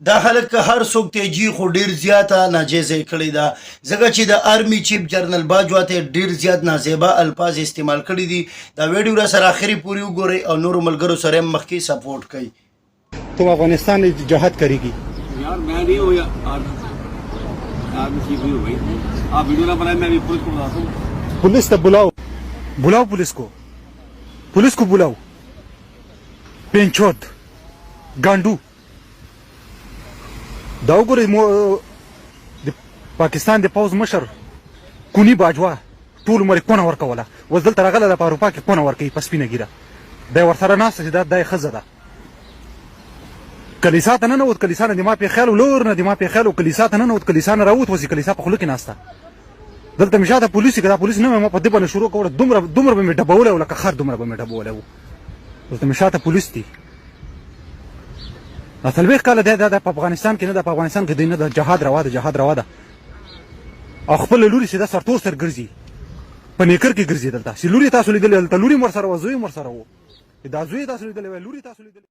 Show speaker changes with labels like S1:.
S1: دا خلک که هر څوک ته جی خو ډیر زیاته ناجیزه یې کړې ده، ځکه چې د ارمي چیف جنرال باجوا ته ډیر زیات نازیبا الفاظ استعمال کړي دي. دا ویډیو را سره اخري پورې وګورئ او نورو ملګرو سره هم مخکې سپورټ کړئ.
S2: تم افغانستان میں جہاد کرے گی۔
S3: یار، میں نہیں ہوں آرمی چیف نہیں ہوں بھائی۔ آپ ویڈیو نہ بنائیں، میں ابھی پولیس کو بتاتا ہوں۔
S2: پولیس تو بلاؤ، بلاؤ پولیس کو، پولیس کو بلاؤ۔ پینچود گانڈو، دا وګورئ، مو د پاکستان د پوځ مشر کونی باجوه ټول عمر یې کونه ورکوله، اوس دلته راغله ده، په اروپا کې کونه ورکوي په سپینه ږیره. دی ورسره ناسته چې دا د ښځه ده. کلیسا ته ننوت، کلیسا نه د ما پې خیال و، لور نه د ما پې خیال و، کلیسا ته ننوت، کلیسا نه راووت، اوس یې کلیسا په خوله کې ناسته. دلته مې شاته پولیس، که دا پولیس نه وای، ما په دې باندې شروع کوله، دومره دومره به مې ډبولی و، لکه خر دومره به مې ډبولی و. دلته مې شاته پولیس دي. دا 40 کاله دی دا په افغانستان کې نه ده، په افغانستان کې دی نه ده، جهاد روا ده، جهاد روا ده. او خپل لوري چې دا سرتور سر ګرځي، په نیکر کې ګرځي. دلته چې لوري تاسو لیدلی، دلته لوري مور سره و، زوی مور سره و، دا زوی تاسو لیدلی وای، لوري تاسو لیدلی.